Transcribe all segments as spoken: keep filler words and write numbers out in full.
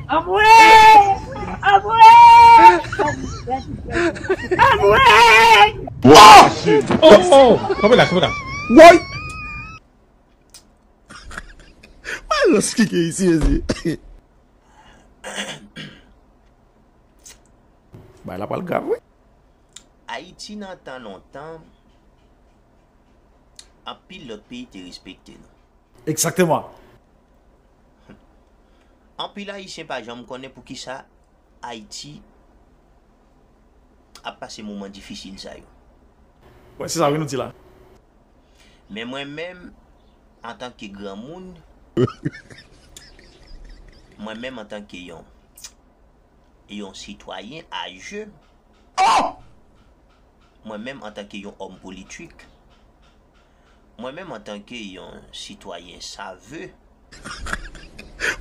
Anmwey! Anmwey! Anmwey! Oh! Oh! Kanpe la, kanpe la. Woy! Mwen rans kike isi, mezi. Bay la pral grav, wi. Ayiti nan tan lontan, anpil lòt peyi te respekte nou. Egzakteman. Anpil Ayisyen pa janm konnen poukisa Ayiti ap pase moman difisil sa yo. Wè, se sa wi nou di la. Men mwen menm, antanke granmoun, mwen menm antanke yon yon sitwayen aje, mwen menm antanke yon òm politik, mwen menm antanke yon sitwayen save,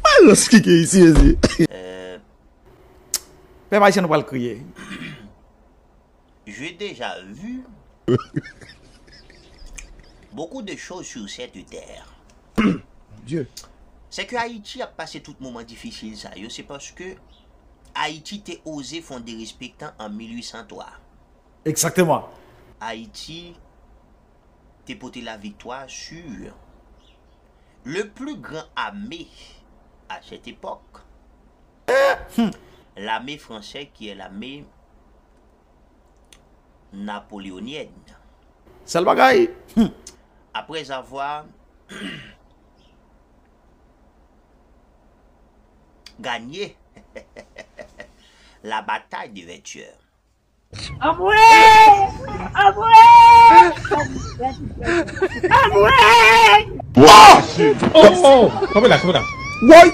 Mwen rans kike isi, mezi. euh, Pèp ayisyen nou pral kriye. j'ai déjà vu beaucoup de choses sur cette terre. Dye. Se ke Ayiti ap pase tout moman difisil sa yo, se paske Ayiti te oze fè yon derespektan an mil ui san twa. Egzakteman. Ayiti te pote laviktwa sur le plus grand ame à cette époque, lame fransè ki è lame napoleonienne. Sèl bagay. Hmm. Après avoir gagné la bataille de Vertières. Anmwey! Anmwey! Anmwey! Woy! Oh, oh, kanpe la, kanpe la. Woy!